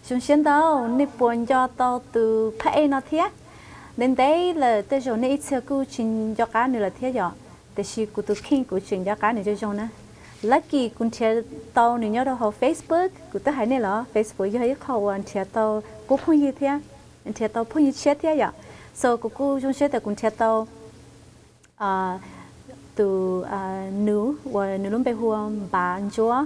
Zoo siab ntau, nej puas nco tau tus phab ej no thiab? Ntev ntev lawm tej zaum nej ib txhia kuj tsis nco qab nws lawm thiab yom, tiam sis kuv tus kheej kuv tseem nco qab nws zoo zoo na. Lucky kuv nrhiav tau nws nyob rau hauv Facebook, kuv twb hais nej los Facebook yog ib qho uas nrhiav tau qub phooj ywg thiab, nrhiav tau phooj ywg tshiab thiab yom. So kuv kuj zoo siab tias kuv nrhiav tau tus nus uas nws lub npe hu ua Npav Ntsuab.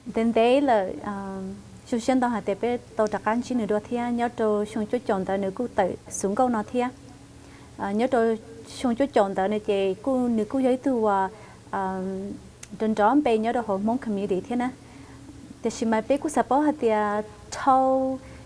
Ntev ntev lawm, zoo siab ntau hais tias peb tau rov qab ntsib nws dua thiab. Nyob rau xyoo cuaj caum ntawd nws kuj tawm xov nkauj no thiab. Nyob rau xyoo cuaj caum ntawd no ces kuj nws kuj yog ib tug uas nrov nrov npe nyob rau hauv Hmoob community thiab na. Tiam sis mas peb kuj xav paub hais tias dhau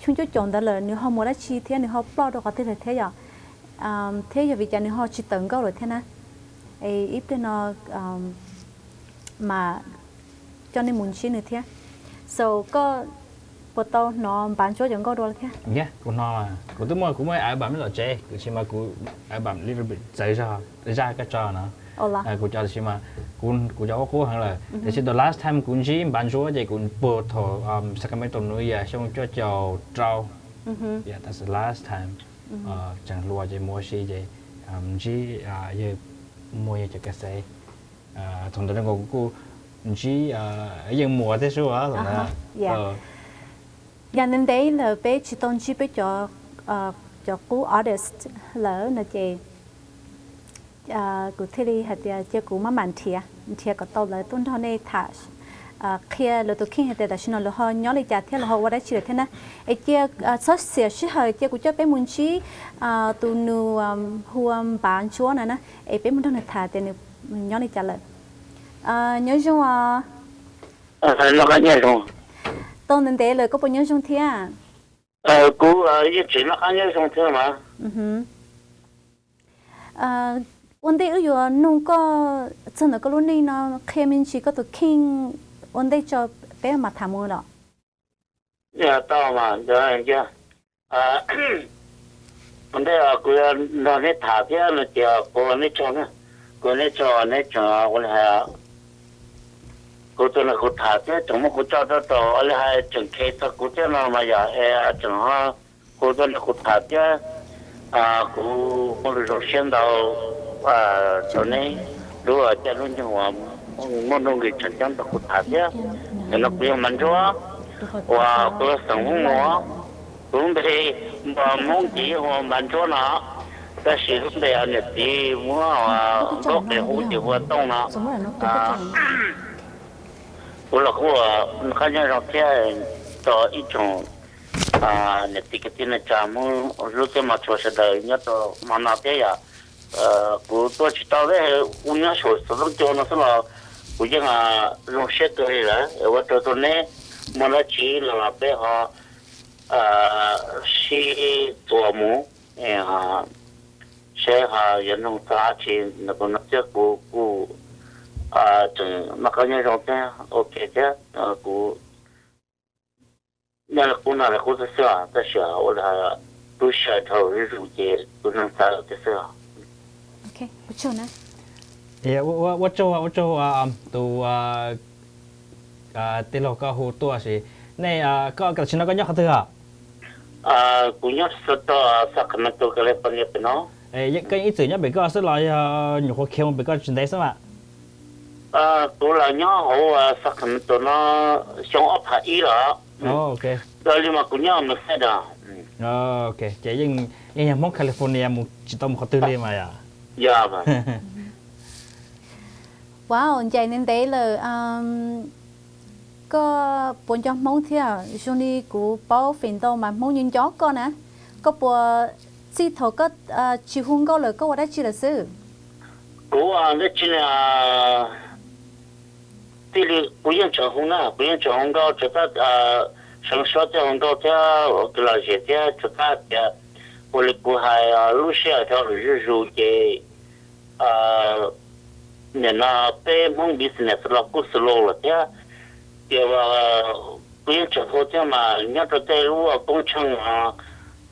xyoo cuaj caum ntawd lawm nws ho mus dab tsi thiab nws ho ploj rau qhov twg lawm thiab yom. Thiab yog vim cas nws ho tsis tawm nkauj lawm thiab na. Es ib pliag no mas coj nej mus ntsib nws thiab. So koj puas tau hnov Npav Ntsuab cov nkauj dua thiab? Kuv hnov, kuv twb muaj, kuv muaj album nyob tom tsev, tiam sis mas kuv album little bit txawv zog, zaj koj tso no kuv cov, tiam sis mas kuv cov qub qub heev lawm. Tiam sis the last time kuv ntsib Npav Ntsuab ces kuv puag thaum Sacramento New Year xyoo cuaj caum rau, yeah, that's the last time. Tseem hluas ces mus ua si ces ntsib yawg, muag yawg cov kas xev. Thaum ntawd kuv kuj ntsib Yeej Muas thiab sub. Yog ntev ntev lawm peb tsis tau ntsib peb cov, cov qub artist lawm no ces kuv thiaj li hais tias cia kuv maj mam nrhiav, nrhiav kom tau lawv tuaj nrog nej tham, qhia lawv tus kheej hais tias tam sim no lawv ho nyob li cas thiab lawv ho ua dab tsi lawm thiab na. Es cia txhob xiam sij hawm, cia kuv coj peb mus ntsib tus nus hu ua Npav Ntsuab no na, es peb mus nrog nws tham tias nws nyob li cas lawm. Nyob zoo os. Tau ntev ntev lawm koj puas nyob zoo thiab? Kuv yeej tseem noj qab nyob zoo thiab mas. Ua ntej wb yuav nug koj txog ntawm koj lub neej no, qhia me ntsis koj tus kheej ua ntej tso peb mam tham mus los. Tau mas, ua ntej kuv yuav nrog neb tham thiab no ces kuv ua neb tsaug na, kuv ua neb tsaug neb tseem ua li hais, kuv tus nus kuv tham thiab tseem muab kuv coj rau tau ua li hais tseem khev txog kuv thiab no mas yog es tseem ho kuv tus nus kuv tham thiab. Kuv muaj lus zoo siab ntau rau neb lub caij lub nyoog uas muaj nuj nqis tseem ceeb nrog kuv tham thiab. Nim no kuv yog Npav Ntsuab uas kuv yog xeem Hmoob Muas, kuv lub npe npa Hmoob ces yeej hu ua Npav Ntsuab no, tab sis lub npe niam txiv muab nkaub qes hu ces hu ua Tooj no. Kuv los kuj noj qab nyob zoo thiab rau ib tsoom niam txiv kwv tij neej tsa Hmoob lub teb Mos Tshua sawv daws nyob rau hmo no thiab yom. Kuv tuaj tsis tau li, kuv nyob saum Xov Tooj Cua no xwb los kuv yeej zoo siab kawg li lawm. Ua rau tau neb muaj dab tsi los los peb ho sib txuas mus seb ho yuav nug txog dab tsi ntawm kuv no thiab kuv kuj tseem noj qab nyob zoo thiab ok thiab. Kuv nyob li qub no li qub xwb xwb os, tab sis ua li tub sawv dhau zuj zus ces kuv nug txawv tiag xwb os. Ua tsaug, ua tsaug tus tij laug koj hu tuaj si. Nej, koj tam sim no koj nyob qhov twg os? Kuv nyob rau Sacramento, California pem no. Koj ib txwm nyob pem koj xwb los yog nyuam qhuav khiav mus pem koj tsis ntev xwb mas? Kuv los nyob hauv Sacramento no xyoo ob phav ib los. Li mas kuv nyob Merced. Ces yeej yog Hmoob California mus tsis tau mus qhov twg li mas yom. Yog. Wow, ncaim ntev ntev lawm, koj puas nco Hmoob thiab? Zoo li kuv paub feem ntau mas Hmoob nco nco koj na. Koj puas txij thaum koj tsis hu nkauj lawm koj ua dab tsi lawm xwb? Kuv dab tsi na, tij li kuv yeej tseem hu na, kuv yeej tseem hu nkauj, tsuas tab seev suab thiab hu nkauj thiab ua kev lom zem thiab, tsuas tab tias ua li kuv hais lub sij hawm rau lwm zuj zus ces nim no peb Hmoob business los kuj slow lawm thiab. Ces kuv yeej tseem hu thiab mas nyob rau tej lub koob tsheej,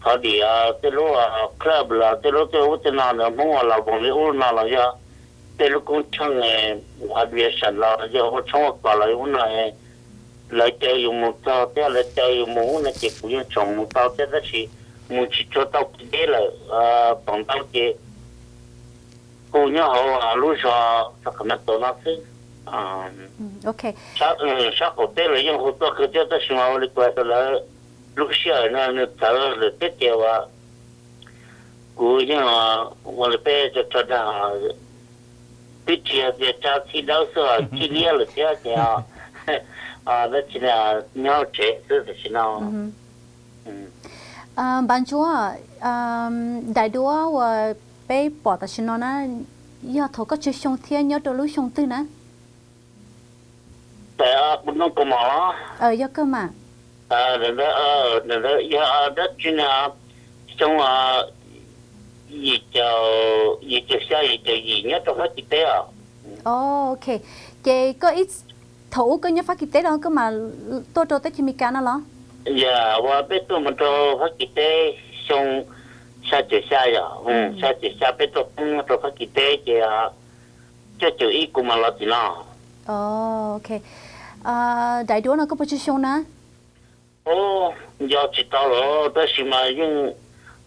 qhov dim tej lub club los tej lub tej ub tej no ntawd Hmoob los voos li ub no los yog tej lub koob tsheej aviation los yog ua tshoob ua kos los ub no lawv caw yus mus txog thiab lawv caw yus mus ub no ces kuv yeej tseem mus tau thiab tab sis mus tsis tshua tau kev deb lawm, pom ntau ces kuj nyob hauv lub zos Sacramento no xwb. Sab qaum teb lawv yeej hu tuaj kawg thiab tab sis mas ua li kuv hais rau lawv, lub sij hawm no nws txawv lawm thiab ces uas kuv yeej ua li peb tso dag, twb tsis yog tias tsa txhij dawb xwb, txhij liab lawm thiab ces dab tsi nyob tsev xwb tam sim no. Npav Ntsuab, daim duab uas peb pom tam sim no na, yog thaum koj tsawg xyoo thiab nyob rau lub xyoo twg na? Kuv noj kaus mom los? Yog kawg mas. Yog dab tsi na, xyoo yim caum, yim caum xya yim caum yim nyob rau Fab Kis teb os. Ok, ces koj ib, thaum ub koj nyob Fab Kis teb los koj mam tuaj rau teb chaws Amelikas no los? Yog uas peb tuaj mus rau Fab Kis teb xyoo xya caum xya yom, xya caum xya peb tuaj poob nyob rau Fab Kis teb ces cuaj caum ib kuv mam los tim no. Ok, daim duab no koj puas tsawg xyoo na? Ub, nco tsis tau lawm tab sis mas yeej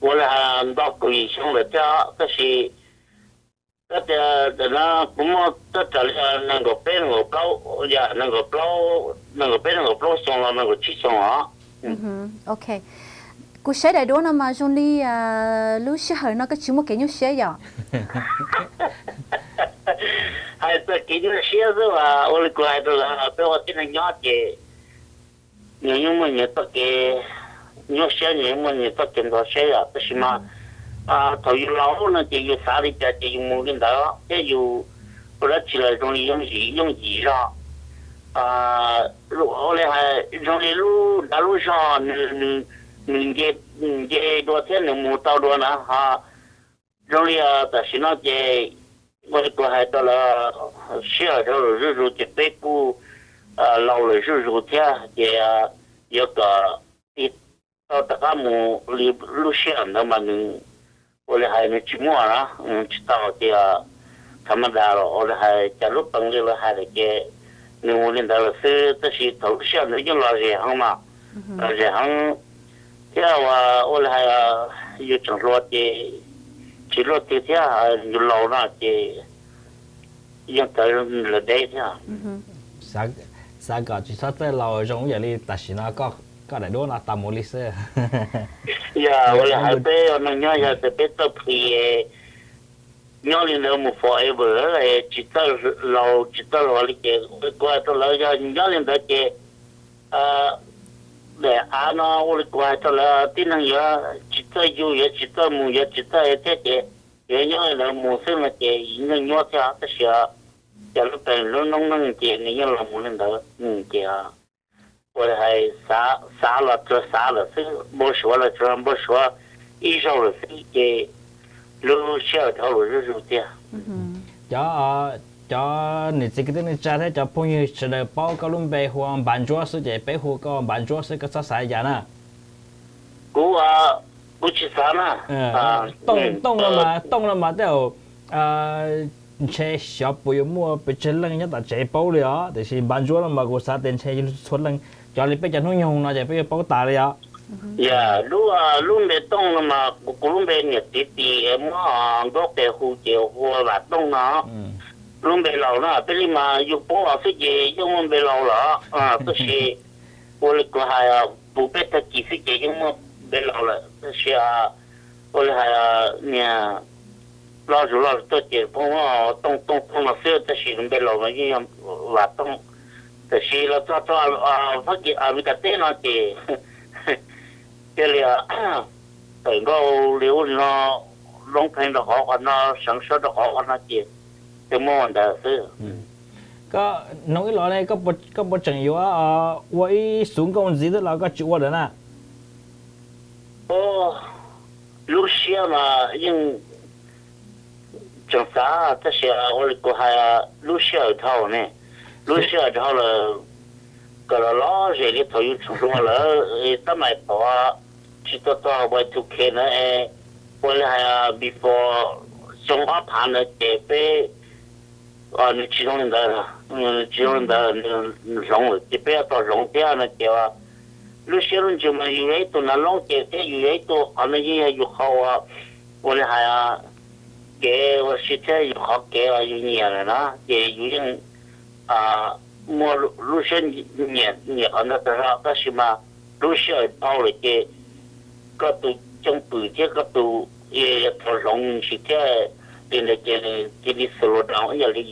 ua li hais nto kaum yim xyoo lawm thiab tab sis tab tias ntawm no kuv muaj tab tsam li nees nkaum peb nees nkaum plaub, yam nees nkaum plaub, nees nkaum peb nees nkaum plaub xyoo los nees nkaum tsib xyoo os. Ok, kuv saib daim duab no mas zoo li lub sij hawm no koj tsis muaj kev nyuaj siab yom? Hais txog kev nyuaj siab xwb as ua li kuv hais rau lawv, peb ua tib neeg nyob ces nyias yeej muaj nyias txoj kev nyuaj siab, nyias yeej muaj nyias txoj kev ntxhov siab yom. Tab sis mas thaum yus laus no ces yus xav li cas ces yus mus li ntawd thiab yus ua dab tsi los zoo li yooj yim yooj yim zog. Ua li hais zoo li lub dag lub zog nws nce dua thiab nws mus tau dua na ho. Zoo li tam sim no ces ua li kuv hais rau lawv, sij hawm dhau lawm zuj zus ces peb kuj laus lawm zuj zus thiab ces yuav kom tig tau rov qab mus li lub sij hawm ntawd mas nws ua li hais nws tsis muaj na, tsis tau tias thaum ma das los ua li hais cas lub peev li lawv hais lawm ces nws mus li ntawd lawm xwb tab sis thaum lub sij hawm ntawd yeej lom zem heev mas, lom zem heev thiab ua li hais yus tseem hluas ces tsis luaj twg thiab yus laus no ces yeej txawv lawm deb thiab. Xav kom tsis txhob txawj laus zoo ib yam li tam sim no koj daim duab no tau mus li xwb. Yog ua li hais peb ua neeg nyob yog tias peb txawj plhis nyob li ntawd mus forever, tsis txawj laus tsis txawj hluas li ces kuv hais rau lawv yog nyob li ntawd ces daim av no ua li kuv hais rau lawv tib neeg yuav tsis txawj yug yuav tsis txawj mus yuav tsis txawj thiab ces yuav nyob li ntawd mus xwb no ces yeej nyuaj thiab tab sis cas lub peev lub noob neej ces nws yeej los mus li ntawd ces ua li hais xav los tsuas xav lawm xwb, npau suav los tsuas npau suav ib zaug lawm xwb ces lub sij hawm dhau lawm zuj zus tiag. Cov, cov niam txiv kwv tij neej tsa thiab cov phooj ywg sawv daws paub koj lub npe hu ua Npav Ntsuab xwb ces peb hu koj Npav Ntsuab xwb koj txhob xav li cas na. Kuv, kuv tsis xav na. Tooj, Tooj no mas, Tooj no mas tej zaum ntshe xyov puas yuav muaj pes tsawg leej nyob tom tsev paub li os, tiam sis Npav Ntsuab no mas kuv xav tias ntshe txhua leej cov li peb cov hnub nyoog no ces peb yuav paub tas li os. Yog lub, lub npe Tooj no mas kuv, kuv lub npe niam txiv tis muab nkauj qes hu ces hu ua Vam Tooj no. Lub npe laus no peb li mas yus paub los xwb ces yeej muaj npe laus lawm, tab sis ua li kuv hais, puv peb tag kis xwb ces yeej muaj npe laus lawm tab sis ua li hais niag loj zus loj zus tuaj ces pheej muab Tooj Tooj Tooj no xwb tab sis npe laus mas yeej yog Vam Tooj. Tab sis los txog rau Fab Kis Amelikas teb no ces cia li tawm nkauj li ub li no, loob pheej rau qhov qhov no, seev suab rau qhov qhov no ces thiaj muab ua ntawd xwb. Koj nug ib los ne, koj puas tseem yuav ua ib xuv nkauj ntxiv xwb los koj tsis ua lawm na? Lub siab mas yeej tseem xav tab sis ua li kuv hais, lub sij hawm dhau ne, lub sij hawm dhau lawm kom los lom zem li thaum yus tseem hluas lawm tab mais pom tsis tau txog Y two K na, ua li hais before xyoo ob phav ntawd ces peb Nws tsis zoo li ntawd, tsis zoo li ntawd, nws hloov lawm ces peb yuav tau hloov thiab no ces lub siab lub ntsws mas yus yog ib tug nav loob ces thiab yus yog ib tug qhov no yeej yog yus qhov uas, ua li hais, kev ua si thiab yus qhov kev uas yus nyiam lawm na ces yus yeej muaj lub siab nyiam nyiam qhov ntawd tag zog tab sis mas lub sij hawm dhau lawm ces koj tus cwj pwm thiab koj tus yuav tau hloov ntsis thiab li ntawd ces nws cia li slow down ib yam li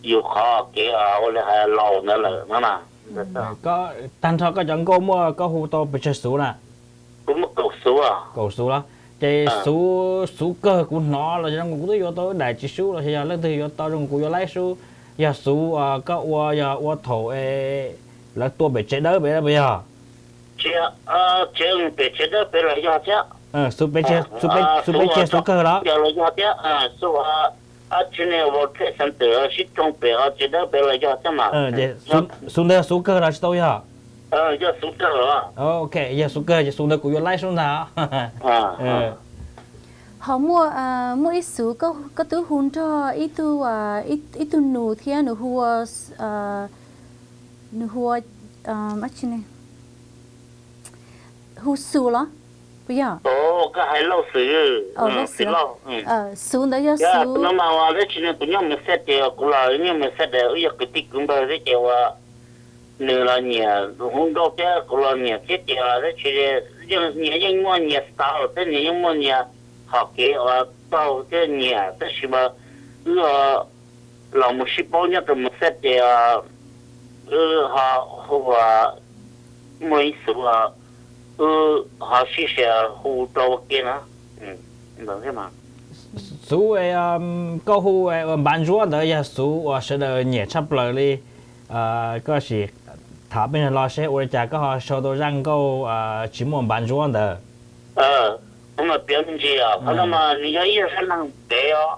yus qhov kev ua li hais laus ntawd lawm no na. Tag nrho koj cov nkauj muaj koj hu tau pes tsawg xuv na? Kuv muaj kaum xuv. Kaum xuv los? Ces xuv, xuv kawg kuv hnov los zoo nkaus kuv twb yuav tau ib daim tsis sub los yog leej twg yuav tau zoo nkaus kuv yuav laib sub, yog xuv koj ua yog ua thaum lawv tua pem tsev dawb pem los puas yog? Tsev, pem tsev dawb pem los yog thiab. Xuv pes tsawg, xuv kawg los? Los yog thiab, xuv ua tsis ne ua trade center sib rooj pem tsev dawb pem los yog thiab mas. Xuv ntawd xuv kawg los tsis tau yog? Yog xuv kawg los. Ok, yog xuv kawg ces xuv ntawd kuv yuav laib sub ntag. Ho muaj, muaj ib xuv koj twb hu nrog ib tug, ib tug nus thiab nws hu ua, nws hu ua, hu Xus los? Puas yog? Koj hais Lauj Xwm. Lauj Xwm. Xus ntawd yog Xus no mas ua dab tsi ne, kuv nyob Merced ces kuv los nyob Merced, wb yog kwv tij kwv npawg thiab ces ua nws los nyiam hu nkauj thiab kuv los nyiam thiab ces dab tsi nyias yeej muaj nyias style thiab nyias yeej muaj nyias qhov kev uas taug thiab nyiam tab sis mas wb los mus sib paub nyob rau Merced ces wb ho hu ua muaj ib xuv wb ho sib xyaw hu rau ua ke na. Xuv, koj hu ua Npav Ntsuab ntawd yog xuv uas sawv daws nyiam tshaj plaws li. Koj sim tham peb nyuag lo seb ua li cas koj ho sau tau zaj nkauj tsis muaj Npav Ntsuab ntawd. Kuv mam piav me ntsis os, qhov no mas nws yog ib zaj dab neeg ntev os.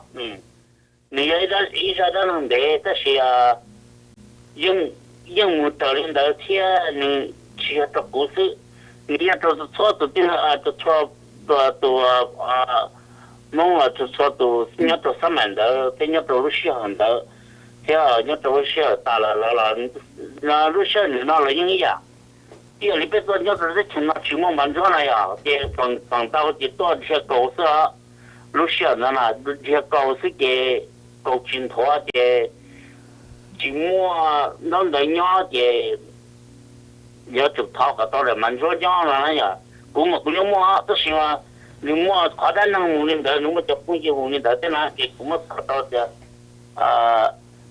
Nws yog ib zaj dab neeg ntev tab sis yeej mus raws li ntawd thiab nws tsis yog rau kuv xwb, nws yog rau txhua tus tij laug, txhua tus Hmoob, txhua tus nyob rau xab maim ntawd thiab nyob rau lub sij hawm ntawd thiab nyob rau lub sij hawm tas lawm los, lub sij hawm ntawm no los yeej ib yam. Ib yam li peb tuaj nyob rau teb chaws no tsis muaj Npav Ntsuab na yog ces feem ntau ces tuaj dhia kaus xwb. Lub sij hawm ntawd na dhia kaus xwb ces kaus tsis nthuav ces tsis muaj ntaub ntawv nyob ces yuav tsum thov kom tau daim Npav Ntsuab nyob no na yog. Kuv mas kuv nyob muaj tab sis mas nws muaj qhov dab neeg mus li ntawd, nws muaj cov phooj ywg mus li ntawd thiab na ces kuv muab xav tau tias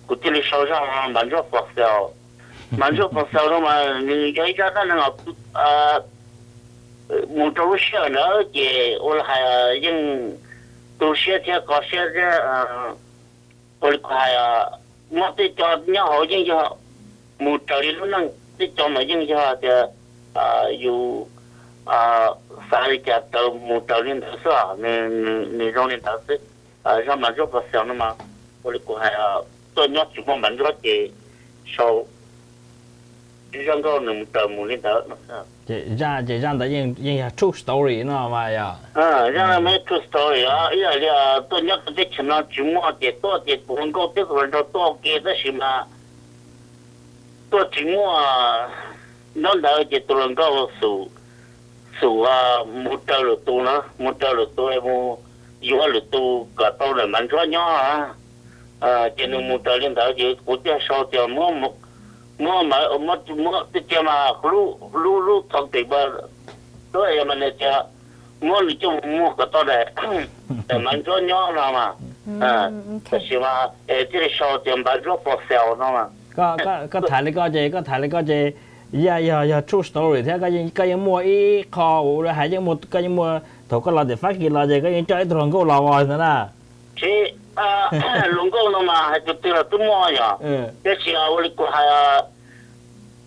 kuv thiaj li sau zaj Npav Ntsuab for sale. Npav Ntsuab for sale no mas nws yog ib zaj dab neeg mus rau lub sij hawm ntawd ces ua li hais yeej tu siab thiab kho siab thiab ua li kuv hais, muab tej co nyob hauv yeej yog mus raws li lub neej, tej co mas yeej yog tias yus xav li cas raws mus raws li ntawd xwb, nws zoo li ntawd xwb. Zaj Npav Ntsuab for sale no mas ua li kuv hais, tuaj nyob tsis muaj Npav Ntsuab ces sau zaj nkauj nws mus raws mus li ntawd. Ces zaj ntawd yeej yog true story no mas yog? Zaj no mas true story os, ib yam li tuaj nyob rau teb chaws no tsis muaj ces tuaj ces tus hluas nkauj thiab tus hluas nraug tuaj ua ke tab sis mas tuaj tsis muaj ntaub ntawv ces tus hluas nkauj xum, xum mus raws lwm tus na, mus raws lwm tus mus yuav lwm tus kom tau daim Npav Ntsuab nyob. Ces nws mus raws li ntawd ces kuv thiaj sau tias muab, muab, muab tej cia mas lub, lub thoo pem pa tuab yog mas nws tias muab nws coj mus muag kom tau daim, daim Npav Ntsuab nyob no mas. Tab sis mas thiaj li sau tias Npav Ntsuab for sale no mas. Koj tham li koj ces, koj tham li koj ces, yog, yog true story thiab koj yeej muaj ib qho uas hais yeej muaj, koj yeej muaj thaum koj los tim Fab Kis los ces koj yeej coj ib tug hluas nkauj los ntawd na. Tsis, hluas nkauj no mas hais tus twg los twb muaj yog, tab sis ua li kuv hais,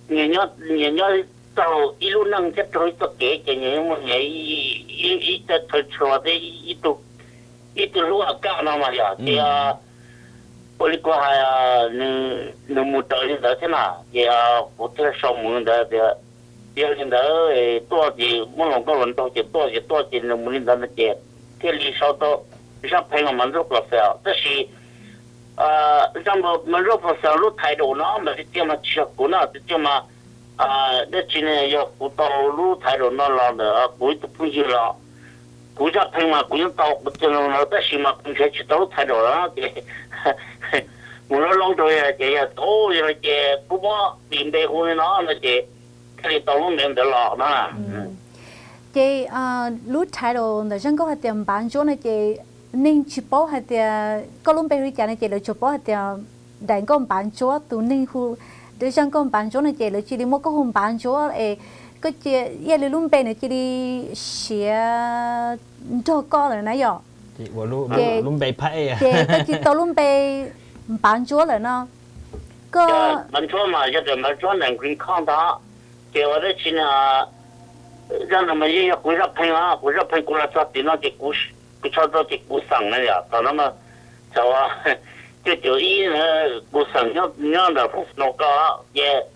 nyias nyob, nyias nyob raug ib lub neej thiab raug ib txoj kev ces nyias yeej muaj nyias ib co chaw tshua thiab ib tug, ib tug hlub a kaj no mas yog ces ua li kuv hais, nws mus raws li ntawd thiab na ces kuv thiaj sau mus li ntawd tias, yog li ntawd tuaj ces muab hluas nkauj hluas nraug ces tuaj ces tuaj ces nws mus li ntawd no ces thiaj li sau tau zaj pheej los mas ntxuaj pos xes os. Tab sis Zaj mas Rob Paulson lub title no mas tiag tiag mas tsis yog kuv no, tiag tiag mas dab tsi ne, yog kuv tau lub title no los ntawm kuv ib tug phooj ywg los, kuv zaj pheej mas kuv yeej tau kuv tiag no tab sis mas kuv nrhiav tsis tau lub title no ces mus loob loob rau ces yog tau yog ces kuv muab tis npe hu li no no ces thiaj li tau lub npe ntawd los no. Ces lub title ntawm zaj nkauj hais tias Npav Ntsuab no ces neeg tsis paub hais tias koj lub npe hu li cas no ces lawv tsuas paub hais tias daim nkauj Npav Ntsuab, tus neeg hu zaj nkauj Npav Ntsuab no ces lawv cia li muab koj hu Npav Ntsuab es koj cia li lub npe no cia li siav nrog koj lawm na yom. Ces lub npe phaj ces koj cia li tau lub npe Npav Ntsuab lawm no. Koj Npav Ntsuab mas yog daim Npav Ntsuab ntawm Green Card ntag. Ces ua dab tsi no, zaj no mas yeej yog kuv zaj pheej os, kuv zaj pheej kuv los txog tim no ces kuv tso rau ces kuv xeem na yom, thaum no mas thaum cuaj caum ib kuv xeem nyob ntawm Fresno ko ces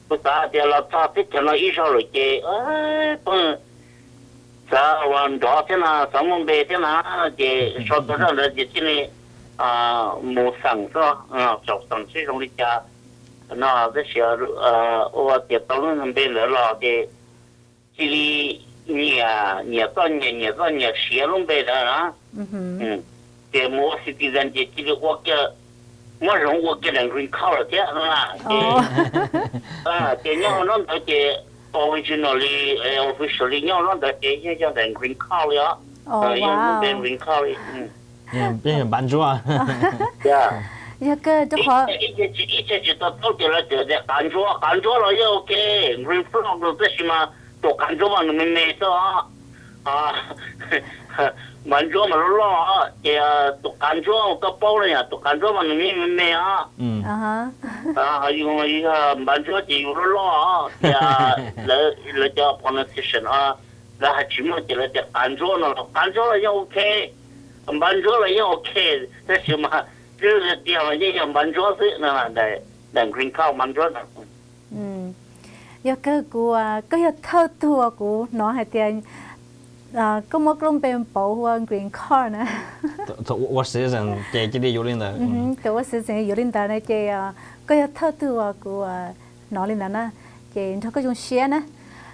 kuv xav hais tias los txog teb chaws no ib zaug lawm ces pheej xav ua nrov thiab no, xav muaj npe thiab no, ces sau tau zaj ntawd ces thiaj li mus xeem xwb, xav xeem seb zoo li cas no, tab sis ua tias tau lub npe ntawd los ces cia li nyiam nyiam txoj nyiam nyiam txoj nyiam siav lub npe ntawd na. Ces mus ua citizen ces cia li ua kiag, muab zoov ua kiag daim Green Card lawm thiab no na. Ces ces nyob hauv no ntawd ces originally, officially nyob hauv no ntawd ces yeej yog daim Green Card li os. Yeej lub npe Green Card li. Yeej Npav Ntsuab. Yog kawg rau qhov ib txhia tsis to taub ces lawv txawm tias Qav Ntsuab, Qav Ntsuab los yeej ok, Green Frog los tab sis mas tus Qav Ntsuab mas nws me me xwb os. Npav Ntsuab mas loj loj ces tus Qav Ntsuab koj paub na yom, tus Qav Ntsuab mas nws me me os. Ho yus mas yus yog Npav Ntsuab ces yus loj loj os, ces lawv cov pronunciation lawv hais tsis meej ces lawv tias Qav Ntsuab no los Qav Ntsuab los yeej ok, Npav Ntsuab los yeej ok, tab sis mas twb tiag mas yeej yog Npav Ntsuab xwb no, daim Green Card Npav Ntsuab no. Yog kawg kuv, koj yog thawj tug uas kuv hnov hais tias koj muab koj lub npe pauv ua Green Card na. Thaum ua citizen ces cia li yuav li ntawd. Thaum ua citizen yuav li ntawd na ces koj yog thawj tug uas kuv hnov li ntawd na, ces nrog koj zoo siab na.